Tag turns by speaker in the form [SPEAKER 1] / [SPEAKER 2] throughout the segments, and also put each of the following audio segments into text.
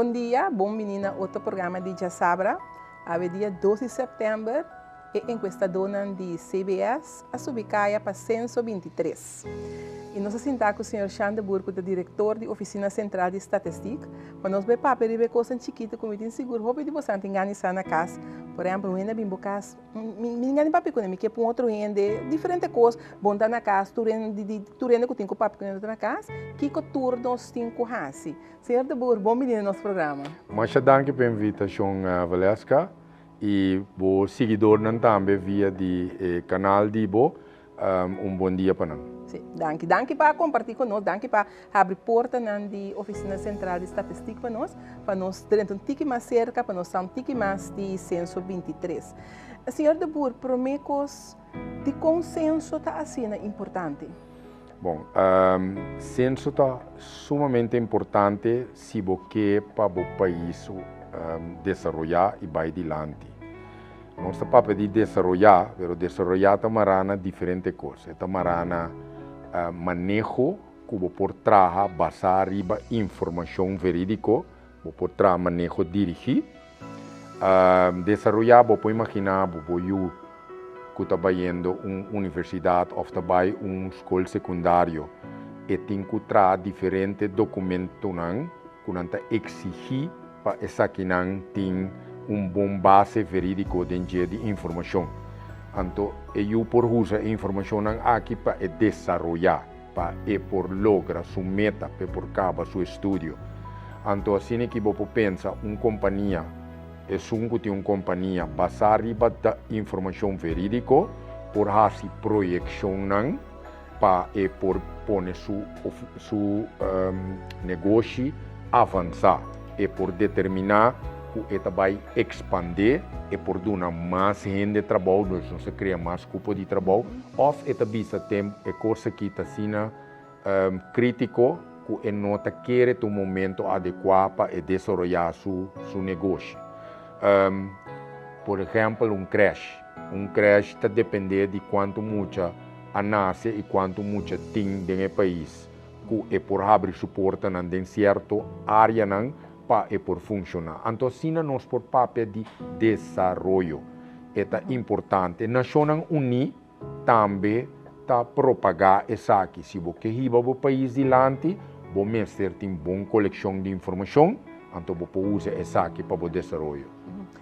[SPEAKER 1] Bon dia, bon bini na otro programa di Djasabra. Awe dia 2 di sèptèmber e enkuestadónan di CBS a subi kaya pa Senso 23. I nos a sintá ku señor Shan de Boer ku ta direktor di Ofisina Sentral di Statistik pa nos bai papia riba e kosnan chikitu ku mi tin sigur hopi di bosan tin gana di sa na kas. Por ehèmpel, un hende a bin bo kas, mi tin gana di papia kuné, mi ke pun otro hende, diferente kos. Bon ta na kas, tur hende ku tin ku papia kuné no ta na kas. Kiko tur nos tin ku hasi? Señor de Boer, bon bini na nos programa.
[SPEAKER 2] Masha danki pa e invitashon, Valeska, i bo siguidornan tambe via di e kanal di bo. Un bon dia pa nan.
[SPEAKER 1] Sí, danki. Danki pa kompartí ku nos, danki pa habri portanan di Ofisina Sentral di Statistik pa nos, pa nos drenta un tiki mas serka, pa nos sa un tiki mas di Senso 23. Señor de Boer, promé kos, dikon senso ta asina importante?
[SPEAKER 2] Bon, senso ta sumamente importante si bo ke pa bo pais desaroyá i bai dilanti. Nos ta papia di desaroyá, pero desaroyá ta mará na diferente kos. E ta mará na maneho ku bo por traha basá riba informashon verídiko, bo por traha maneho dirigí. Desaroyá, bo por imaginá bo bo yu ku ta bayendo un universidat òf ta bai un skol sekundario, e tin ku traha diferente dokumentonan ku nan ta eksigí pa esakinan tin un bon base verídiko den dje di informashon. Anto e yu por usa e informashonnan aki pa e desaroyá, pa e por logra su meta, pa e por kaba su estudio. Anto asina ki bo por pensa un kompania, esun ku tin un kompania basá riba informashon verídiko por hasi proyekshonnan pa e por pone su su negoshi avansá. E por determiná ku e ta bai ekspandé, e por duna mas hende trabou, dus nos ta krea mas kupo di trabou, òf e ta bisa tem e kos aki ta asina krítiko ku e no ta kere ta un momento adekuá pa e desaroyá su su negoshi. Por ehèmpel un krèsh. Un krèsh ta dependé di kuantu mucha a nase i kuantu mucha tin den e pais ku e por habri su portanan den sierto áreanan pa e por funshoná. Anto asina nos por papia di desaroyo. E ta importante. Nashonnan Uní tambe ta propagá esaki. Si bo ke hiba bo pais dilanti, bo mester tin bon kolekshon di informashon, anto bo por usa esaki pa bo desaroyo.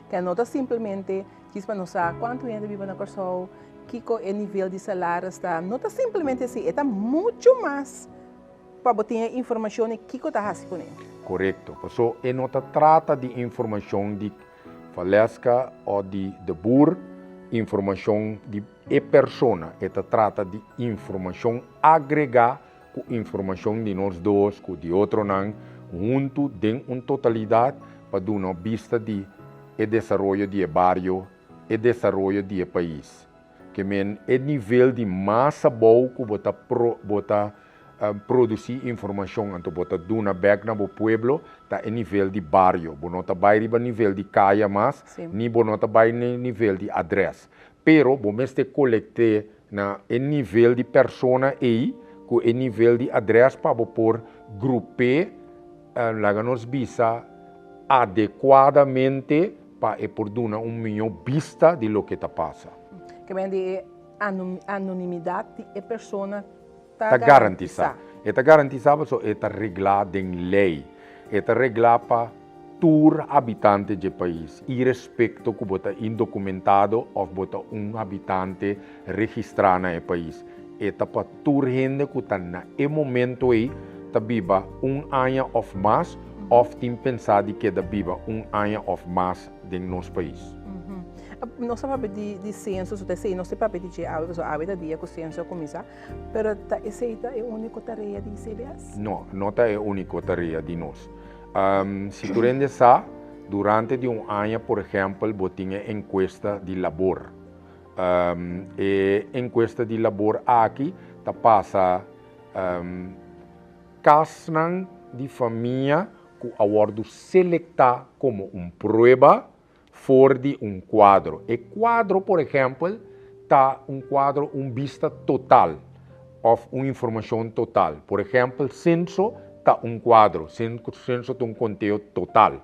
[SPEAKER 1] Ke no ta simplemente djis pa nos sa kuantu hende biba na Kòrsou, kiko e nivel di salaris ta. No ta simplemente así, e ta muchu mas pa bo tin e informashon di kiko ta hasi kuné.
[SPEAKER 2] Korekto. Paso e no ta trata di informashon di Valeska o di de Boer, informashon di e persona. E ta trata di informashon agregá ku informashon di nos dos ku di otronan huntu den un totalidat pa duna bista di e desaroyo di e bario, e desaroyo di e pais. Ke men e nivel di mas abou ku bo ta bo ta produsí informashon anto bo ta duna bèk na bo pueblo ta e nivel di bario. Bo no ta bai riba nivel di kaya mas, ni bo no ta bai na e nivel di adrès. Pero bo mester kolekt'é na e nivel di persona ei ku e nivel di adrès pa bo por grup'é, laga nos bisa, adekuadamente pa e por duna un mihó bista di loke ta pasa.
[SPEAKER 1] Ke men di e anonimidat di e persona ta garantisá.
[SPEAKER 2] E ta garantisá pasobra e ta reglá den lei. E ta reglá pa tur habitante dje pais, irespekto ku bo ta indokumentado òf bo ta un habitante registrá na e pais. E ta pa tur hende ku ta na e momento ei ta biba un aña òf mas òf tin pensá di keda biba un aña òf mas den nos pais.
[SPEAKER 1] Nos ta papia di senso, so ta esei nos ta papia di dje awe, pasobra awe ta dia ku senso a kuminsá. Pero ta esei ta e úniko tarea di CBS?
[SPEAKER 2] No, no ta e úniko tarea di nos. Si tur hende sa, durante di un aña, por ehèmpel, bo tin e enkuesta di labor. E enkuesta di labor aki ta pasa kasnan di famia ku a wòrdu selektá komo un prueba for di un kuadro. E kuadro, por ehèmpel, ta un kuadro, un bista total òf un informashon total. Por ehèmpel, senso ta un kuadro, senso ta un konteo total.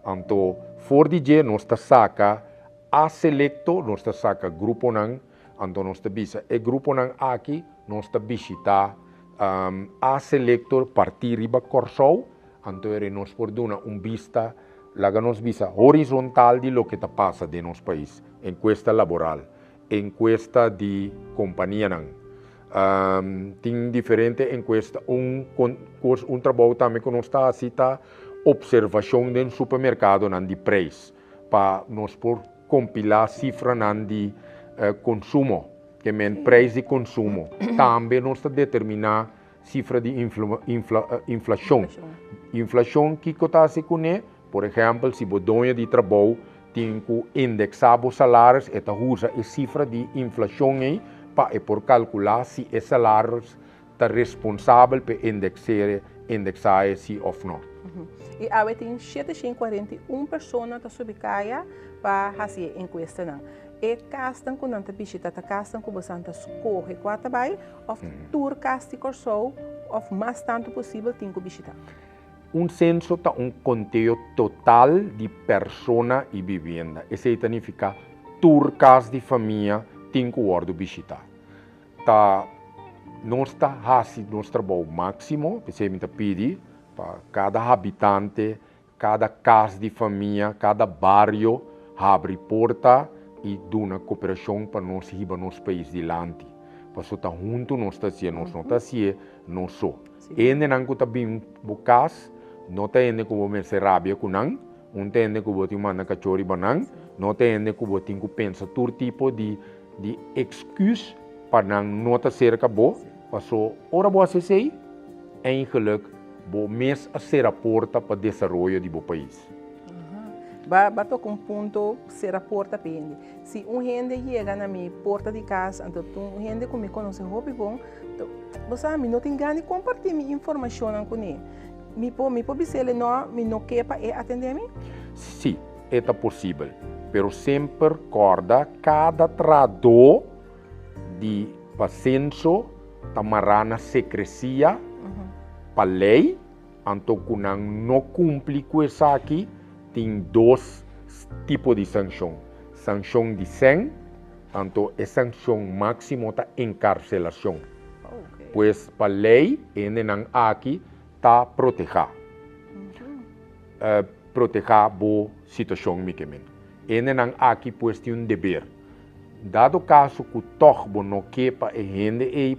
[SPEAKER 2] Anto for di dje nos ta saka a selekto, nos ta saka gruponan, anto nos ta bisa e gruponan aki nos ta bishitá a selekto partí riba Kòrsou, anto ere nos por duna un bista, laga nos bisa horizontal di loke ta pasa den nos pais, enkuesta laboral, enkuesta di kompanianan. Tin diferente enkuesta, un kos, un trabou tambe ku nos ta hasi ta opservashon den supermerkadonan di preis pa nos por kompilá sifranan di konsumo, ke men preis di konsumo. Tambe nos ta determiná sifra di inflashon. Inflashon kiko ta hasi kuné? Por ehèmpel, si bo doño di trabou tin ku indeksá bo salaris, e ta usa e sifra di inflashon ei pa e por kalkulá si e salaris ta responsabel pa e indeksá e si òf nò.
[SPEAKER 1] I awe tin 741 persona ta subi kaya pa hasi e enkuestanan. E kasnan ku nan ta bishitá ta kasnan ku bosan ta skohe kua ta bai òf tur kas di Kòrsou òf mas tantu posibel tin ku bishitá?
[SPEAKER 2] Un senso ta un konteo total di persona i bibienda. Esei ta nifiká tur kas di famia tin ku wòrdu bishitá. Ta nos ta hasi nos trabou máksimo, p'esei mi ta pidi pa kada habitante, kada kas di famia, kada bario habri porta i duna koperashon pa nos hiba nos pais dilanti. Pasobra ta huntu nos ta hasié, nos no ta hasié nos so. Hendenan ku ta bin bo kas no ta hende ku bo mester rabia ku nan, un ta hende ku bo tin manda kachó riba nan, no ta hende ku bo tin ku pensa tur tipo di di eksküs pa nan no ta serka bo, paso ora bo hasi esei, eigenlik bo mes a sera porta pa desaroyo di bo pais.
[SPEAKER 1] Ba ba toka un punto sera porta pa hende. Si un hende yega na mi porta di kas, anto un hende ku mi konosé hopi bon, Bo sa, mi no tin gana di kompartí mi informashonnan kuné. Mi por, mi por bis'el no, mi no ke pa e atendé mi?
[SPEAKER 2] Sí, e ta posibel. Pero semper kòrda kada trahadó di pa senso ta mará na sekresia pa lei, anto ku nan no kumpli ku esaki tin dos tipo di sanshon, sanshon di sèn Anto e sankshon máksimo ta enkarselashon. Pues pa lei e hendenan aki ta protehá. Protehá bo situashon mi ke men. E hendenan aki pues tin un deber. Dado kaso ku tòg bo no ke pa e hende ei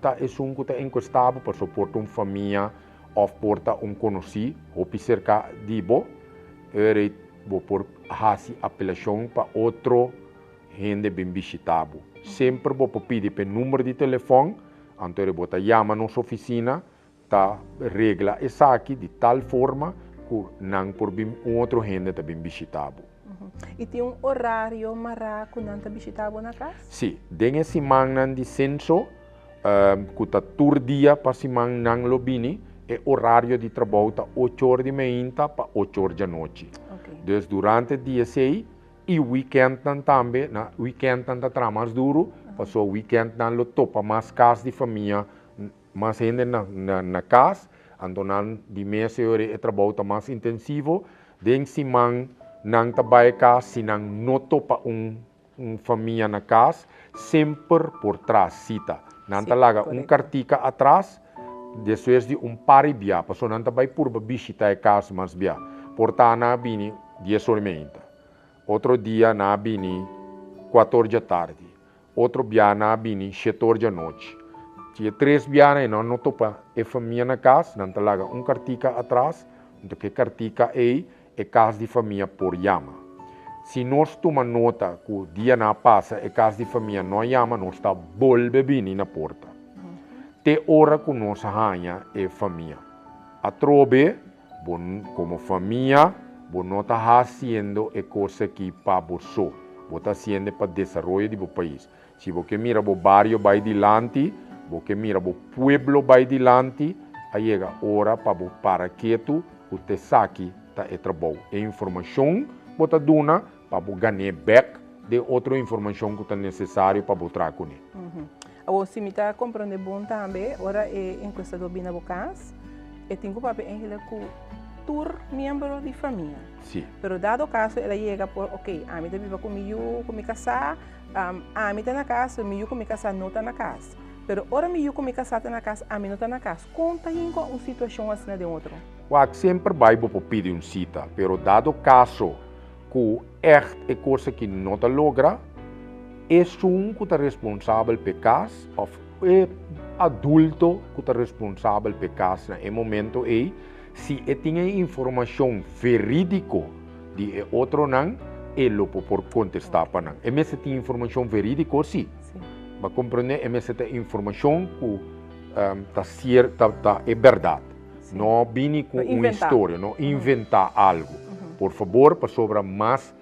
[SPEAKER 2] ta esun ku ta enkuestá bo pasobra por ta un famia òf por ta un konosí hopi serka di bo, e Bo por hasi apelashon pa otro hende bin bishitá bo. Semper bo por pidi pa e number di telefòn, anto ora bo ta yama nos ofisina, ta regla esaki di tal forma ku nan por bin, un otro hende ta bin bishitá bo.
[SPEAKER 1] I tin un orario mará ku nan ta bishitá bo na kas?
[SPEAKER 2] Sí, den e simannan di senso, ku ta tur dia pa siman nan lo bini, e orario di trabou ta ocho or di meinta pa ocho or djanochi. Dus durante dia esei i wikèntnan tambe, na wikèntnan ta traha mas duru, pasobra wikèntnan lo topa mas kas di famia, mas hende na kas, anto nan di mes e ora e trabou ta mas intensivo. Den siman nan ta bai kas si nan no topa un Un famia na cas semper por traha cita. Nan ta laga un cartica atras despues di un par i bia, pasobra nan ta bai purba bishita e cas mas bia. Por ta nan a bini dies ora i meinta, otro dia nan a bini cuator djatardi, otro bia nan a bini shetor djanochi. Si e tres bianan ei nan no topa e famia na cas, nan ta laga un cartica atras, anto cu e cartica ei E kas di famia por yama. Si nos tuma nota ku dianan a pasa e kas di famia no a yama, nos ta bolbe bini na porta. Te ora ku nos haña e famia. Atrobe, bo komo famia, bo no ta hasiendo e kos aki pa bo so. Bo ta hasiendo pa desaroyo di bo pais. Si bo ke mira bo bario bai dilanti, bo ke mira bo pueblo bai dilanti, a yega ora pa bo para ketu ku t'esaki ta e trabou. E informashon bo ta duna pa bo gan'é bèk den otro informashon ku ta nesesario pa bo traha kuné.
[SPEAKER 1] Awor, si mi ta komprondé bon tambe, ora e enkuestadó bini na bo kas, E tin ku papia eigenlijk ku tur miembro di famia.
[SPEAKER 2] Si.
[SPEAKER 1] Pero dado kaso el a yega por, ok, ami ta biba ku mi yu, ku mi kasá, ami ta na kas, mi yu ku mi kasá no ta na kas. Pero ora mi yu ku mi kasá ta na kas, ami no ta na kas. Kon ta hinka un situashon asina den otro?
[SPEAKER 2] Wak, semper bai bo por pidi un sita, pero dado kaso ku ègt e kos aki no ta logra, esun ku ta responsabel p'e kas òf e adulto ku ta responsabel p'e kas na e momento ei, si e tin e informashon verídiko di e otronan, e lo por por kontestá pa nan. E mester tin informashon verídiko, sí. Bo a komprendé? E mester ta informashon ku ta sier, ta ta e bèrdat. No bini ku un historia, no inventá algu. Por fabor, pasobra mas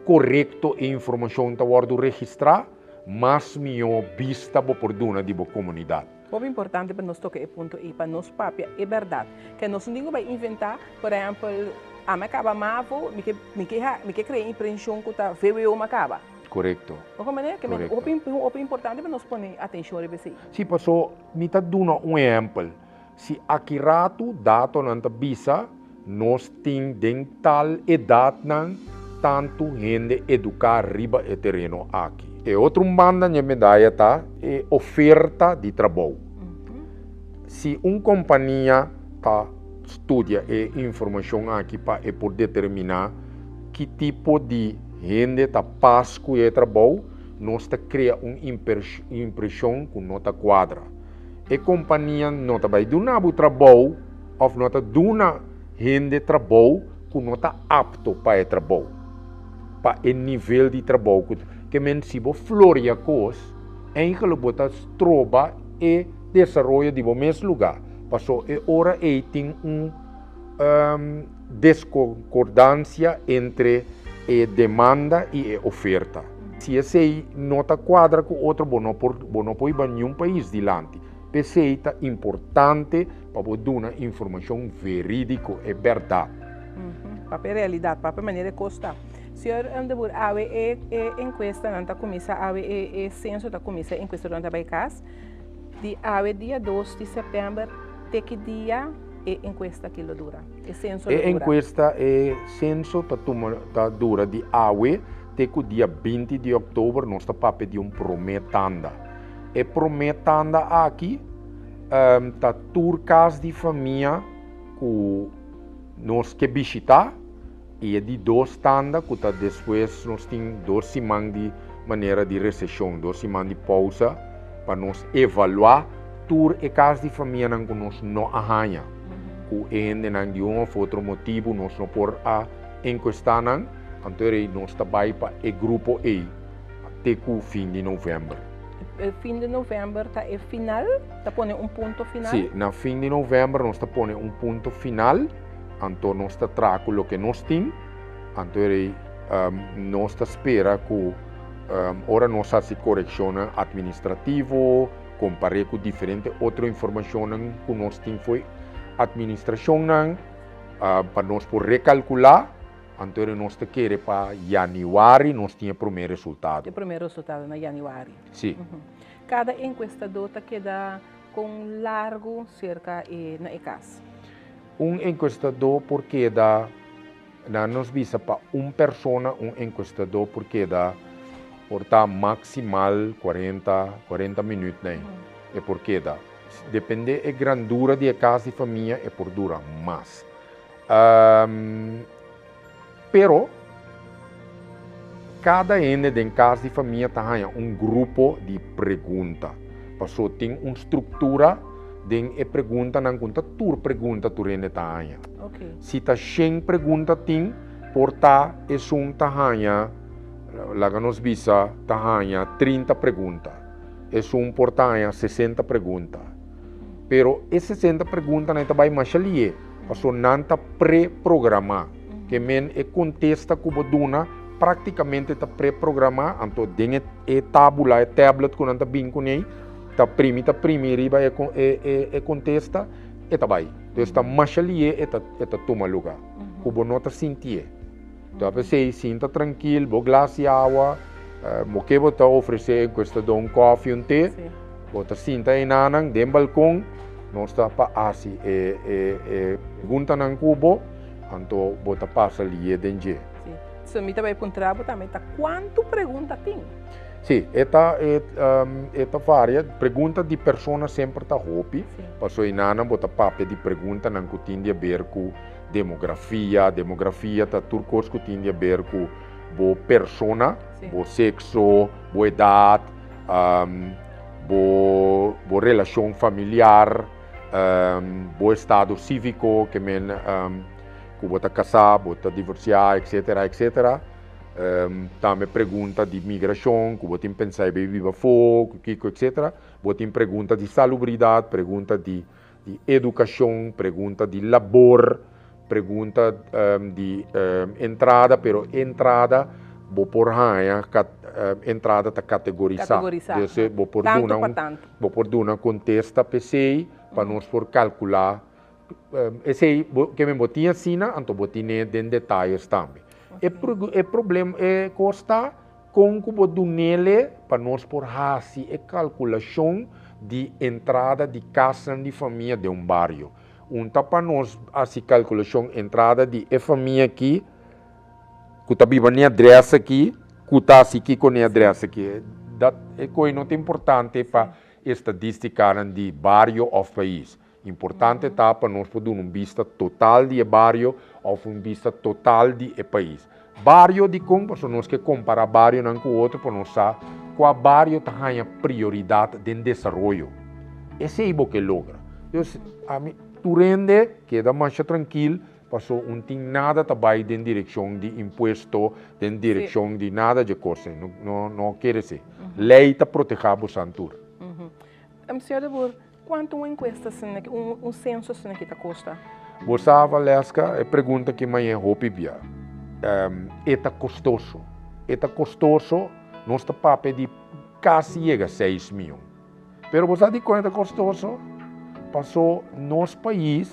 [SPEAKER 2] korekto e informashon ta wòrdu registrá, mas mihó bista bo por duna di bo komunidat.
[SPEAKER 1] Hopi importante pa nos toka e punto ei, pa nos papia e bèrdat. Ke nos no tin ku bai inventá, por ehèmpel, ami a kaba mavo, mi ke mi ke mi ke krea impreshon ku ta vwo mi a kaba.
[SPEAKER 2] Korekto.
[SPEAKER 1] Bo komprendé? Ke men hopi hopi importante pa nos pone atenshon riba esei.
[SPEAKER 2] Sí, paso mi ta duna un ehèmpel. Si aki ratu datonan ta bisa nos tin den tal edatnan tantu hende eduká riba e tereno aki. E otro un banda di e medaya ta e oferta di trabou. Si un kompania ta studia e informashon aki pa e por determiná ki tipo di hende ta pas ku e trabou, nos ta krea un impreshon ku no ta kuadra. E kompania no ta bai duna bo trabou òf no ta duna hende trabou ku no ta apto pa e trabou, pa e nivel di trabou ku ke men si bo floria kos eigenlijk bo ta stroba e desaroyo di bo mes lugá paso e ora ei tin un deskonkordansia entre e demanda i e oferta. Si esei no ta kuadra ku otro bo no por bo no por hiba niun pais dilanti. P'esei ta importante pa bo duna informashon verídiko, e bèrdat.
[SPEAKER 1] Papia e realidat, papia manera e kos ta. Señor de Boer, awe e e enkuestanan ta kuminsá, awe e e senso ta kuminsá, e enkuestadornan ta bai kas. Di awe dia dos di sèptèmber te ki dia e enkuesta aki lo dura? E senso lo
[SPEAKER 2] E
[SPEAKER 1] dura?
[SPEAKER 2] enkuesta, e senso ta tuma ta dura di awe te ku dia 20 di òktober nos ta papia di un promé tanda. E promé tanda aki ta tur kas di famia ku nos ke bishitá i e di dos tanda ku ta despues nos tin dos siman di manera di reseshon, dos siman di pousa pa nos evaluá tur e kas di famianan ku nos no a haña, ku e hendenan di un òf otro motibu nos no por a enkuestá nan, anto e rei nos ta bai pa e grupo ei te ku fin di novèmber.
[SPEAKER 1] E fin di novèmber ta e final? Ta pone un punto final?
[SPEAKER 2] Sí, na fin di novèmber nos ta pone un punto final, anto nos ta traha ku loke nos tin, anto e rei nos ta spera ku ora nos hasi korekshonnan atministrativo, kompar'é ku diferente otro informashonnan ku nos tin fo'i atministrashonnan, pa nos por rekalkulá. Anto nos ta kere pa yanüari nos tin e promé resultado.
[SPEAKER 1] E promé resultado na yanüari.
[SPEAKER 2] Sí.
[SPEAKER 1] Kada enkuestadó ta keda kon largu serka e na e kas?
[SPEAKER 2] Un enkuestadó por keda, nan nos bisa pa un persona un enkuestadó por keda por ta maksimal kuarenta, kuarenta minüt nei e por keda. Dependé e grandura di e kas di famia e por dura mas. Pero, kada hende den kas di famia ta haña un grupo di pregunta. Paso tin un struktura den e preguntanan ku ta tur pregunta tur hende ta haña. Si ta shen pregunta tin, por ta esun ta haña, laga nos bisa, ta haña 30 pregunta. Esun por ta haña 60 pregunta. Pero e 60 preguntanan ta bai masha lié, paso nan ta preprogramá. Ke men e kontesta ku bo duna práktikamente ta preprogramá, anto den e e tabula, e tablet ku nan ta bin kuné, ta primi ta primi riba e e e e kontesta, e ta bai. Entonces ta masha lié e ta e ta tuma lugá, ku bo no ta sintié. Ta p'esei sinta trankil, bo glas di awa, bo ke bo ta ofresé enkuestadó un kòfi, un te, bo ta sinta enanan den balkon, Nos ta pa hasi e e e preguntanan ku bo, anto bo ta pasa lié den dje.
[SPEAKER 1] Sí. So mi ta bai puntra bo tambe ta kuantu pregunta tin?
[SPEAKER 2] Sí, e ta e e ta varia. Pregunta di persona semper ta hopi, pasobra enanan bo ta papia di preguntanan ku tin di haber ku demografia. Demografia ta tur kos ku tin di haber ku bo persona, bo sekso, bo edat, bo bo relashon familiar, bo estado síviko, ke men ku bo ta kasá, bo ta divorsiá, etsetera, etsetera. Tambe pregunta di migrashon, ku bo tin pensá e bai biba afó, ku kiko, etsetera. Bo tin pregunta di salubridat, pregunta di di edukashon, pregunta di labor, pregunta di entrada, pero entrada bo por haña entrada ta kategorisá.
[SPEAKER 1] Kategorisá.
[SPEAKER 2] Bo por duna un, bo por duna kontesta p'esei pa nos por kalkulá. Esei bo ke men bo tin asina, anto bo tine den detayes tambe. E e problem e kos ta kon ku bo dunele pa nos por hasi e kalkulashon di entrada di kasnan di famia den un bario. Un ta pa nos hasi kalkulashon entrada di e famia aki ku ta biba n'e adrès aki, ku ta hasi kiko n'e adrès aki. Dat e koi no ta importante pa estadistikanan di bario òf pais. Importante ta pa nos por duna un bista total di e bario òf un bista total di e pais. Bario dikon? Pasobra nos ke kompará barionan ku otro pa nos sa kua bario ta haña prioridat den desaroyo. Esei bo ke logra. Dus ami tur hende keda masha trankil paso un tin nada ta bai den direkshon di impuesto, den direkshon di nada dje kos ei. No no kere esei. Lei ta protehá bosan tur.
[SPEAKER 1] Señor de Boer, Kuantu un enkuesta asina aki, un senso asina aki ta kosta?
[SPEAKER 2] Bo sa, Valeska, e pregunta aki mañe hopi bia. E ta kostoso. E ta kostoso, nos ta papia di kasi yega seis mion. Pero bo sa dikon e ta kostoso? Paso nos pais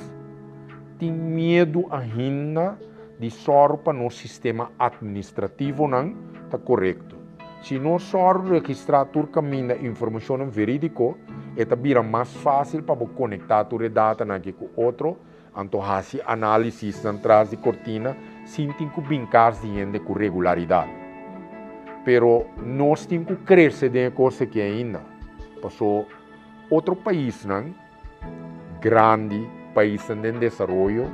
[SPEAKER 2] tin miedu ainda di sòru pa nos sistema atministrativonan ta korekto. Si nos sòru registrá tur kaminda informashonnan verídiko, e ta bira mas fásil pa bo konektá tur e datanan aki ku otro, anto hasi análisisnan tras di kortina sin tin ku bin kas di hende ku regularidat. Pero nos tin ku krese den e kos aki ainda, paso otro paisnan grandi, paisnan den desaroyo,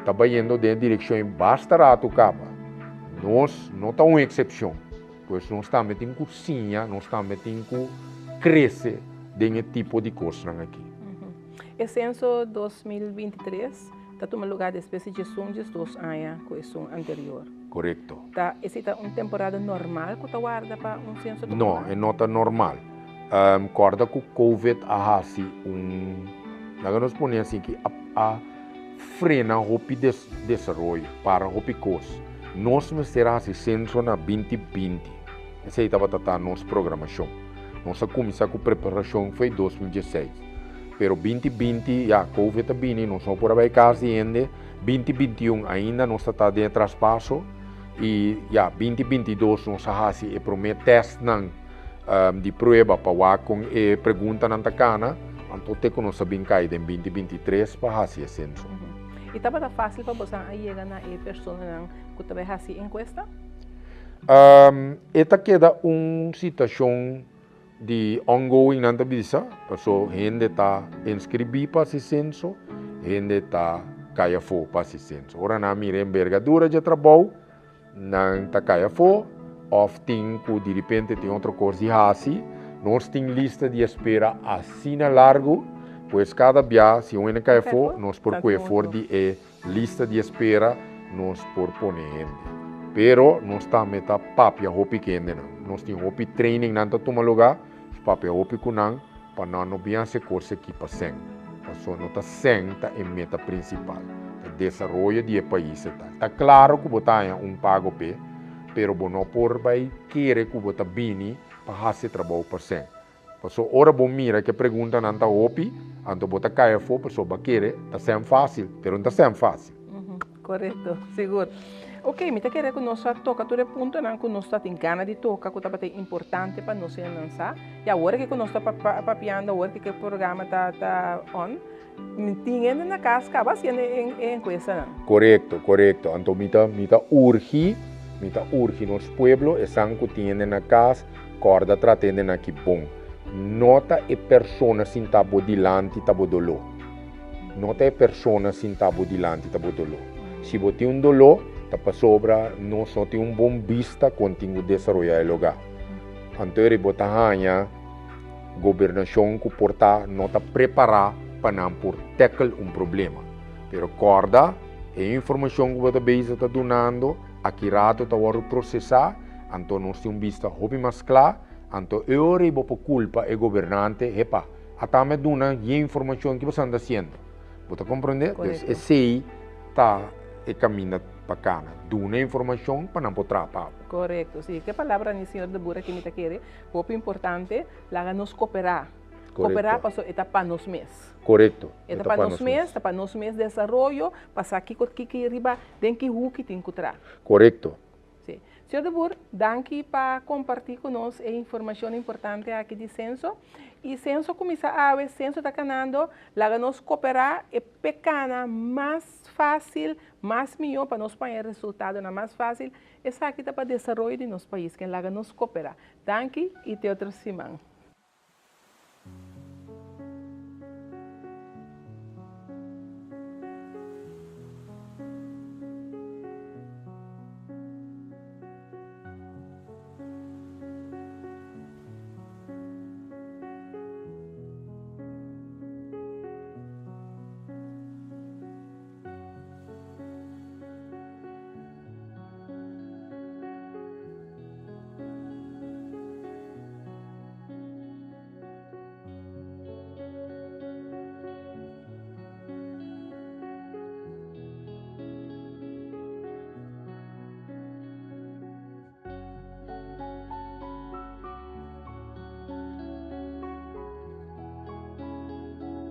[SPEAKER 2] ta bayendo den e direkshon ei basta ratu kaba. Nos no ta un eksepshon. Pues nos tambe tin ku siña, nos tambe tin ku krese den e tipo di kosnan aki.
[SPEAKER 1] E senso 2023 ta tuma lugá despues di djesun djesdos aña ku esun anterior.
[SPEAKER 2] Korekto.
[SPEAKER 1] Ta esei ta un temporada normal ku ta warda pa un senso tuma
[SPEAKER 2] No,
[SPEAKER 1] lugá?
[SPEAKER 2] e no ta normal. Kòrda ku Covid a hasi un, laga nos pone asin ki a a frena hopi des desaroyo, para hopi kos. Nos mester a hasi senso na 2020. Esei tabata ta nos programashon. Nos a kuminsá ku preparashon fo'i 2016. Pero 2020 ya Covid a bini, nos no por a bai kas di hende. 2021 ainda nos ta ta den e traspaso i ya 2022 nos a hasi e promé tèstnan di prueba pa wak kon e preguntanan ta kana, anto te ku nos a bin kai den 2023 pa hasi e senso.
[SPEAKER 1] I tabata fásil pa boso a yega na e personanan ku ta bai hasi enkuesta?
[SPEAKER 2] E ta keda un situashon di ongoing nan ta bisa, paso hende ta inskribí pa hasi senso, hende ta kai afó pa hasi senso. Ora nan a mira e embergadura dje trabou, nan ta kai afó òf tin ku diripente tin otro kos di hasi. Nos tin lista di espera asina largu, pues kada bia si un hende kai afó, nos por kohe for di e lista di espera, nos por pone hende. Pero nos tambe ta papia hopi ku hendenan. Nos tin hopi trainingnan ta tuma lugá, nos papia hopi ku nan pa nan no bin hasi kos aki pa sèn. Pasobra no ta sèn ta e meta prinsipal, ta desaroyo di e pais e ta. Ta klaro ku bo ta haña un pago p'e, pero bo no por bai kere ku bo ta bini pa hasi e trabou pa sèn. Pasobra ora bo mira ku e preguntanan ta hopi, anto bo ta kai afó pasobra bo a kere ta sèn fásil, pero no ta sèn fásil.
[SPEAKER 1] Korekto, sigur. Ok, mi ta kere ku nos a toka tur e puntonan ku nos tatin gana di toka, ku tabata importante pa nos hendenan sa. I awor ke ku nos ta papiando, awor ke ku e programa ta ta on, tin hende na kas kaba hasiendo e enkuestanan.
[SPEAKER 2] Korekto, korekto. Anto mi ta mi ta urgi, mi ta urgi nos pueblo, esan ku tin hende na kas, kòrda trata hendenan aki bon. No ta e persona sintá bo dilanti ta bo doló. No ta e persona sintá bo dilanti ta bo doló. Si bo tin un doló, ta pasobra nos no tin un bon bista kon tin ku desaroyá e lugá. Anto eri bo ta haña gobernashon ku por ta no ta prepará pa nan por tackle un problema. Pero kòrda, e informashon ku bo ta bezig ta dunando, aki rato ta wòrdu prosesá, anto nos tin un bista hopi mas kla, anto e ora ei bo por kulpa e gobernante, hepa, A tambe duna ye informacion ki boso ta haciendo. Bo ta comprende? Dus esey ta e caminda pa cana. Duna informacion pa nan por traha pa bo.
[SPEAKER 1] Correcto, si. Ke palabra ni señor de Boer aki mi ta kere, hopi importante, laga nos coopera. Coopera paso e ta pa nos mes.
[SPEAKER 2] Correcto.
[SPEAKER 1] E ta pa nos mes, ta pa nos mes desaroyo, pa sa kiko kiki riba, den ki huki tin ku traha.
[SPEAKER 2] Correcto.
[SPEAKER 1] Sí. Señor de Boer, danki pa comparti cu nos e informacion importante aki di censo. Y censo cuminsa awe, censo ta canando, laga nos coopera e pecana mas facil, mas miyo pa nos paña e resultadonan mas facil. Esaki ta pa desaroyo di nos pais, ken laga nos coopera. Danki y te otro siman.